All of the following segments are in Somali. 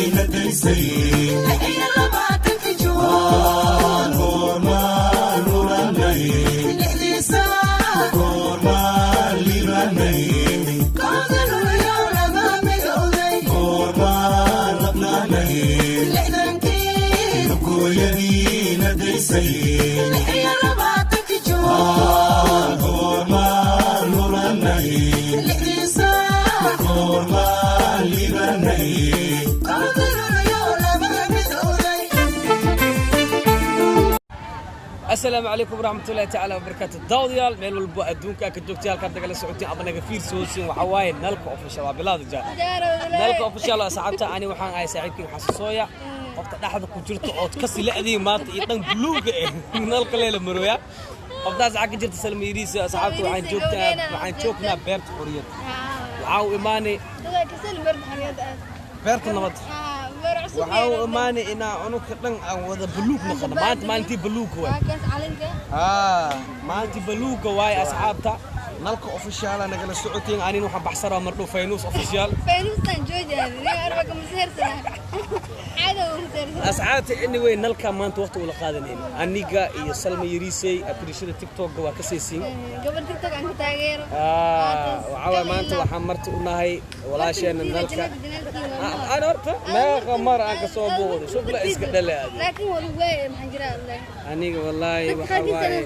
Lugooyadiina daysay, goormaan lulanay, goormaan libanay, goormaan labnaanay? Lugooyadiina daysay, goormaan lulanay, goormaan libanay. Asalaamu calaykum waraxmatullahi tacaala wabarakaatu. Daawadayaal, meel walbo adduunka ka joogtay, halkaad nagala socotiin ama naga fiirsoosiin, waxaa waaye Nalka Official. Waa bilaada jaa Nalka Official. Asxaabta, ani waxaan ahay saaxiibkii Xasasooya, qofta dhexda ku jirta ood kasi la'diin maanta iyo dhan buluuga eh nalka leela marooya. Qoftaas waxaa ka jirta Salmayriisa. Asxaabta, waxaan joogtaa, waxaan joognaa Beerta Xuriyad. Waxaa u imaanay Beerta Nabad. Waxaa u imaanay inaa cunugka dhan aan wada buluug noqono maanta. Maalintii buluugga waay, maalintii buluugga waaye. Asxaabta Nalka Official nagala socotiin. Anin waxaan baxsaraa mardhow Faynuus Official. Asxaabta, anyway, nalka maanta waqti ula qaadanayn aniga iyo Salma Yariisey, apirishada TikTokga waa ka saysiin. Waxaa waay, maanta waxaan marti u nahay walaasheena nalka. Aan horta meeqa mar aan kasoo booqday, shugla iska dhale aniga. Wallaahi waxaa waaye,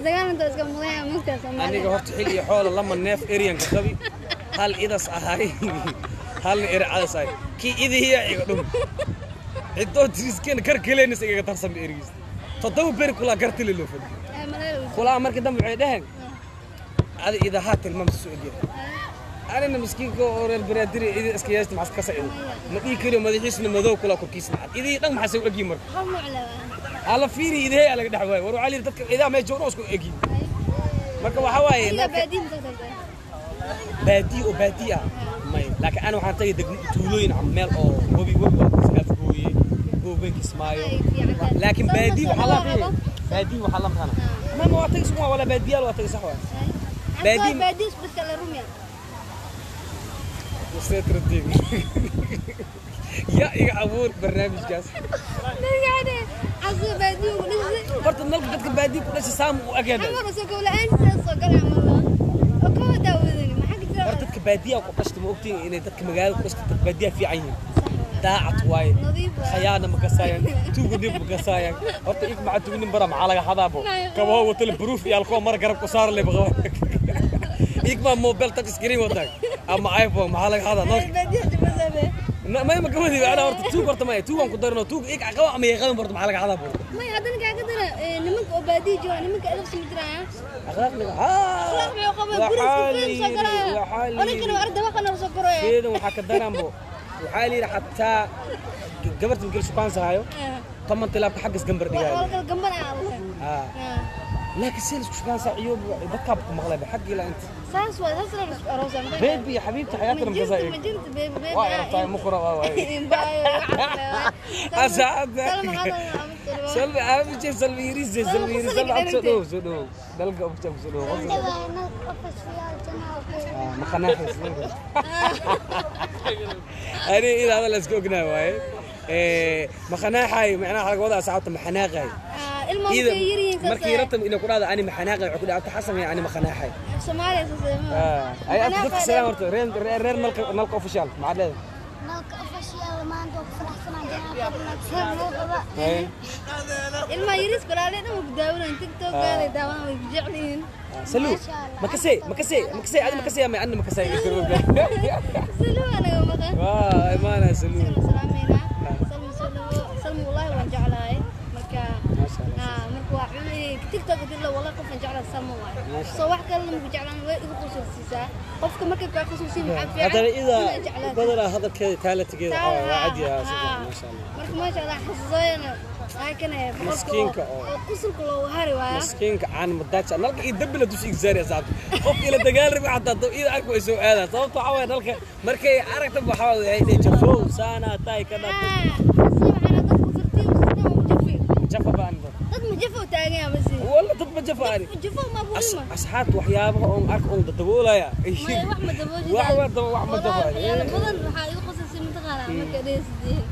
aniga horta xil iyo xoola lama neef eryanka qabi, hal idas ahay, halna eri cadas ahay. Kii idihiya iga dhum cidoo tiriskeen karkeleenis igaga tarsama erigiis 7 beri kulaa gartili loo fadhi kulaa. Markii dambe waxay dhaheen, adi idahaa tilmaamsa soo egyahay. Anina miskiinka oo reer baraadiri idi iska yeesta, maxas ka sacido ma dhihi kariyo. Madaxiisna madow kulaa, korkiisna cad, idii dhan maxaa soo egyihin? Marka ala fiiri, idahey laga dhex waayo. War waxaa la yidhi dadka idaha meesha jooga isku egyihin. Marka waxaa waaye, baadiye oo baadiye ah may, laakiin ana waxaan tagay degmo tuulooyin ama meel oo webi webi waa Afgooye, Gooben, Kismaayo. Laakiin baadiye waxaa la fiiri, baadiye waxaa la maqana ma waa tagay suma wala baadiyaal waa tagay. Sax waa baadiye. Musetradig yaa iga abuur barnaamijkaas. Horta nalka dadka baadiye ku dhashay saam u agyaada. Hor dadka baadiyaha ku dhashta, ma ogtiin inay dadka magaalada ku dhashta dad baadiyaha fiican yihiin? Daacad waaye, khayaana ma kasaayaan, tuuganib ma kasaayaan. Horta ik maxaa tuuganin bara maxaa laga xadaabo? Kabaho watale baruuf iyo alkoo mar garab ku saar leh baqaba. Ik ma mobile touch screen wataa ama iPhone, maxaa laga xadaa nalka? Ma ma gabadhi ana horta tuug, horta ma tuug aan ku darno tuug ik qaba ama yaqaan. Horta maxaa laga xadaa bo? Akhlaaqliga feedan waxaa ka daranbo, waxaa la yidhi xataa gabarta markii la shukaansahayo 10 tilaabka xaggas gambar dhigaayo. Laakiin see la isku shukaansaa? Ciyo dadkaa ku maqlayba xag ilaa inta baby xabiibta xayaatana makasaa waa arabtaa muqra waa waay. Asxaabta, Salmi aabije, Salmi Yariise, Salmi Yariise, Salmi abd soo dhow, soo dhow dalka official soo dhow. Ma qanaaxis ani ila hada la iska ognahay waaye. Ma qanaaxay macnaha laga wadaa, asxaabta, ma xanaaqay markii ratam inay ku dhahdo ani ma xanaaqay. Waxay ku dhahdo Xasan ani ma qanaaxay. Ay anta dadka salaam horta reer reer nalka, Nalka Official maxaad leedahay? Nalka Official maanta waa ku faraxsanaa janaalka. Ilmaha yariiska walaalay dhan way ku daawanayaan, TikTok-gaada daawanaan, way ku jecel yihiin. Salu ma kasay, ma kasay, ma kasay adi, ma kasay ama anna ma kasay. Salu anaga maqan. Waa imaana salu. Salma salaameynaa. Salma soo dhawo. Salma wallahi waan jeclahay. Marka Maasha Allah. Marka waa cunay TikTok dilo, wallahi qofan jeclaa Salma waaye. Maasha. Soo wax kale lama ku jeclaan, way igu qusulsiisaa. Qofka markay kaa qusulsiin maxaa fiican? Haddana ida inaad jeclaato. Badanaa hadalkeeda taalatigeeda waxaa waaye waa cad yahay si fiican, maasha Allah. Marka maasha Allah xasuusooyana waa kana boqolka Miskiinka oo qusulka loogu hari waaya. Miskiinka caan madaaja nalka iyo dambi la dusha igsaari. Asxaabta, qof ila dagaal rabi xataa dab ida arko way soo aadaan. Sababta waxaa waaye, nalka markay aragta waxaa waaye waxay dhihi jafow saana taay ka dhab. Waxaana dadku tartiib sistem u jafi. Jafa baan dad. Dad ma jafo taagan yahay bas. Walla dad ma jafa ani. Jafo ma buurima. Asxaabta, waxyaabaha oon arko oon dadaboolaya. Maya, wax ma daboolaya. Wax ma wax ma Wallaahi daboolaya. Waxyaalo badan waxaa igu qosasay mataqaanaa marka dhehaysideen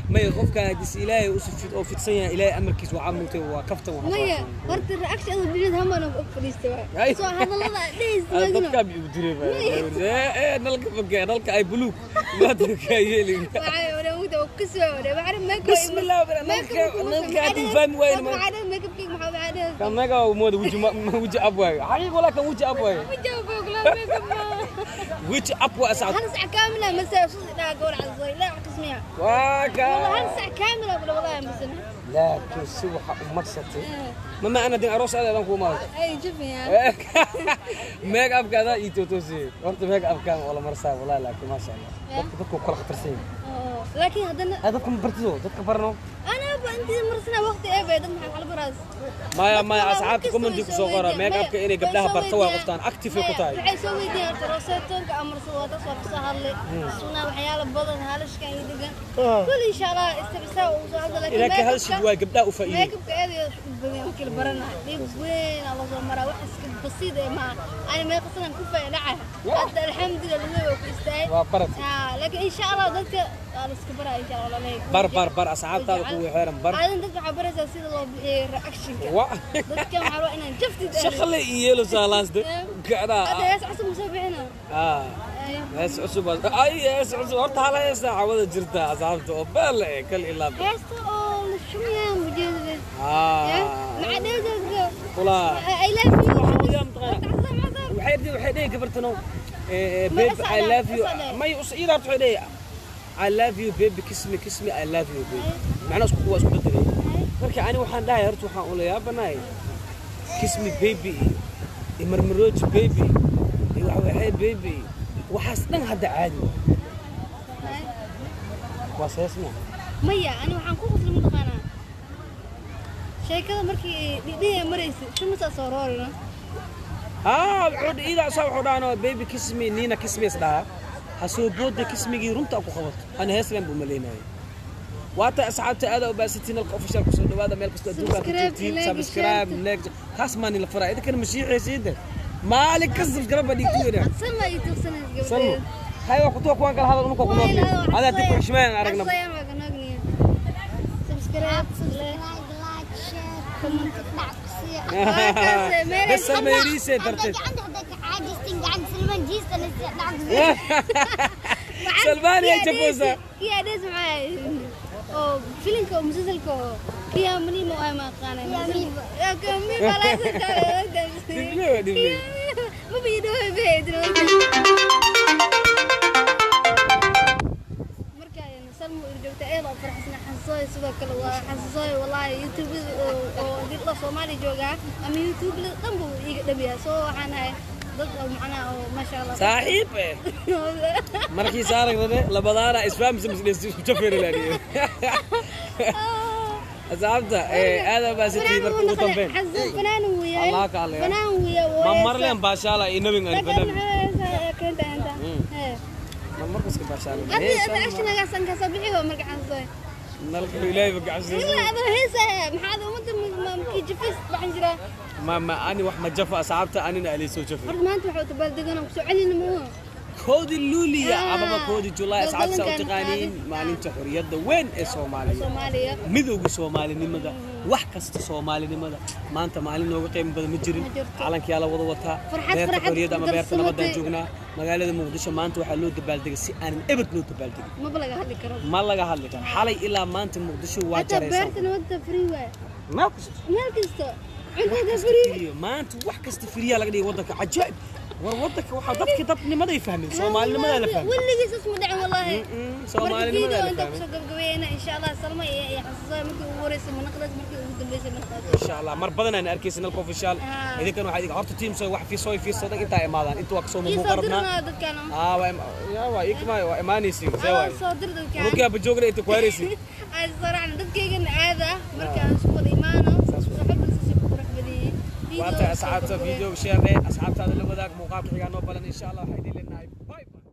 May qofka hadis Ilaahay u sifid oo fidsan yahay Ilaahay amarkiis waa caamutay waa kaftan waa maya horta reaction bulshada hamana u fadhiistay waa soo hadalada dhays dadka bi u diray ee nalka fogay nalka ay buluug ma dadka yeelin waxay wada mugda oo kasoo wada waxaan make bismillah nalka nalka aad fahmi wayn ma caada make up maxaa caada kan naga mooda wuji wuji ab waay xaqiiq wala kan wuji ab waay wuji ab waay make up wuji ab waa asad hal sac kaamila ma soo daa goor casay la qismiya waa ka والله هل ساعة كاملة ولا والله مثلا لكن سوى مقصدتي ما أنا دين أروس هذا بنكو ما أي شوفي يعني ميك أب كذا يتوتوسي قلت ميك أب كان والله مرسى والله لكن ما شاء الله تذكر كل خطر سين لكن هذا هذا كم برتزو تذكر برنو أنا أنت مرسنا وقت إيه بعد ما على براس ما أصحابكم كومنتي كسوغرا ميك أب كإني قبلها برتوا قفتان أكتيف كتاي waxay soo weydiiyeen rosetonka amar soo wada soo hadlay suna waxyaalo badan halashkan idigan kul insha Allah istabsaa uu soo hadlay laakiin ilaa hal shid waa gabdha u faa'iido make up aad iyo badan kala barana dhib weyn Allah soo mara wax iska basiid ah ma ani ma qasanan ku faa'iidaca hadda alxamdulillah lagu ku istaay waa barat laakiin insha Allah dadka la iska bara insha Allah leeyahay bar bar bar asxaabtaada ku xeeran bar aadan dadka waxa baraysaa sida loo bixiyo reaction-ka dadka waxa loo inaan jaftid shaqale iyo saalaasde gacda hada hees cusub soo bixina hees cusub ay hees cusub horta hal hees wada jirta asxaabta oo bal kal ilaa heesta oo la shumiyaan ujeedada macadheedka wala I love you waxay dhigi gabartano babe I love you may usii rabto waxay dhigi I love you baby kiss me kiss me I love you baby macna isku waa isku bedelay marka ani waxaan dhahay horta waxaan u leeyahay kiss me baby imarmarooj baby iyo waxa waxay baby waxaas dhan hadda caadi waa seesna maya ani waxaan ku qosli mudaqana sheekada markii dhidhiye maraysa shumasa soo roorina wuxuu ida soo wuxuu dhaano baby kiss me nina kiss me isdhaa hasoo booda kismigii runta ku qabato ana heeslan buu maleynayay waata asxaabta aad u baasatiin alka official ku soo dhawaada meel kasta adduunka ku joogtiin subscribe like taas maani la faraa idinkan masiixaysiida maalik ka subscribe dhigtiina sama ay tuqsanaysa gabadha hay waa ku tuwa kala hadal unka ku noqon hada dib ku xishmeen aragna subscribe like share comment dhac ku sii بس سلمان darteed سلمان يا جفوزة يا ديس معاي oo filimka musalsalka kiya mani ma ay ma qaanay ya kami bala dibli ma biido beedro marka salmo joogta ee la farxsana xasuusay sidoo kale waa xasuusay wallahi YouTube oo dad la Soomaali jooga ama YouTube la dhanbu iga dhabiyaa soo waxaan ahay dad oo macna oo ma sha Allah saaxiib markii saaragna labadaana isfahamsan isku jafeer ilaaliyo asxaabta aad baa sitii markii ugu dambeyn xasuus fanaan weeyay Allah ka alle fanaan weeyay ma marleen baashaala inabin ani fanaan keenta anta ma markas ka baashaala hadda ashnaga san ka soo bixi marka xasuusay nalka ilaahay ba gacsiis ila hada heesa maxaad umada ma jafis baxan jira ma ani wax ma jafa asxaabta anina ali soo jafay horta maanta waxa tabaal ku soo celina ma koodi luuliya amaba koodi July asxaabta u taqaaniin maalinta xorriyadda weyn ee Soomaaliya midowga Soomaalinimada wax kasta Soomaalinimada maanta maalin nooga qiimo badan ma jirin calanka la wada wataa beerta xorriyadda ama beerta nabadda joognaa magaalada Muqdisho maanta waxaa loo dabaaldegay si aan ebed loo dabaaldegin ma laga hadli karo ma laga hadli karo xalay ilaa maanta Muqdisho waa jaraysaa beerta nabadda free way meel kasta cuntada free maanta wax kasta free laga dhigay wadanka cajaa'ib war wadanka waxa dadka dadnimada ay fahmeen Soomaalinimada la fahmeen waligiis isma dhacin wallahi Soomaalinimada la fahmeen soo gabgabeeyna insha Allah Salma iyo xasuusay markii ugu horeysay manaqdaas markii ugu dambeysay manaqdaas insha Allah mar badan aan arkaysan alka official idinkan waxa idinka horta team soo wax fi soo fi soo inta imaadaan inta waa ka soo muuqarabna waa ya waa ikma waa imaanaysi soo waay soo dir dadkan markii ba joogna inta ku haraysi ay saraan dadkaygan aada marka aan isku wada imaano waata asxaabta video share asxaabtaada la wadaag muuqaalka xiga noo balan insha Allah waxay idin leenahay bye bye.